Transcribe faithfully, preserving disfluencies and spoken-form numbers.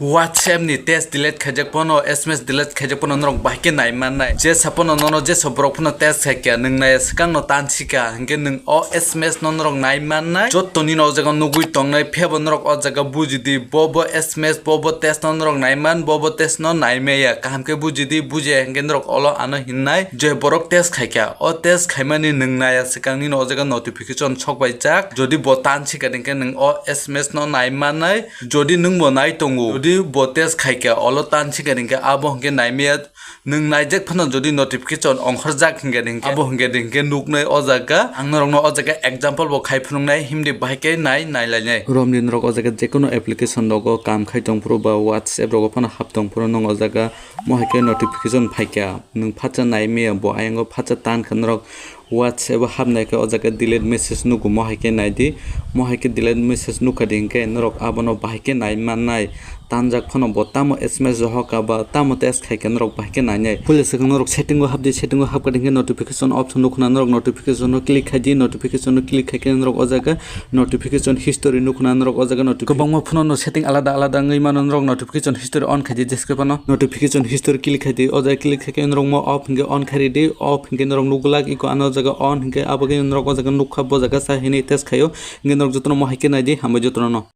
WhatsApp ni text delete khaijak pono, S M S delete khaijak pono norok bahai khe nai mannai. Jesa pono nono jesa borok pono text khaikha, nwng naiya swkang no tansika, hinkhe nwng o S M S no norok nai mannai. Jotto nini o jaga nugwi tongnai, phebo norok o jaga bujidi, bo bo S M S, bo bo text no norok nai man, bo bo text no nai maya. Kaham khe bujidi, bujiya hinkhe norok olo ano hinnai, je borok text khaikha, o text khaimani nwng naiya swkang nini o jaga notification sokbaijak. Jodi bo tansika hinkhe nwng o S M S no nai mannai. Jodi nwng bo nai tongo, jodi bo text khaikha, olo tansika hinkhe abo hinkhe nai maya. Nwng naijak phano jodi notification ongkhorjak hinkhe hinkhe, abo hinkhe hinkhe nuknai o jaga. Ang norokno o jaga example bo khai phunuknai, himdi bahai khe nai, nai lainai. Romni norok o jaga jekono application rogo kam khai tongphuru ba WhatsApp rogo phano hap tongphuru nwng o jaga mohai khe notification phaikha. Nwng phatsa nai maya bo ayang o phatsa tan khe norok WhatsApp o hapnai khe o jaga delete message nugo, mohai khe nai di. Mohai khe delete message nukha di hinkhe norok abono bahai khe nai mannai. Tanjak phano bo tamo S M S rohorkha ba tamo text khaikha norok bahai khe nainai. Puila swkang norok setting o hapdi, setting o hapkha hinkhe notification option nukhuna norok notification o click khaidi, notification o click khaikhe norok o jaga notification history nukhuna norok o jaga noti-, kwbangma phone no setting alada alada wngwi mano, norok notification history on khaidi, jeske phano notification history click khaidi, o jaga click khaikhe norok mo off hinkhe on khairidi, off hinkhe norok nukglak iko ano jaga on hinkhe abo khe norok o jaga nukha bo jaga sa hini test khaio, hinkhe norok jotono mohai khe naidi, hambai jotono no.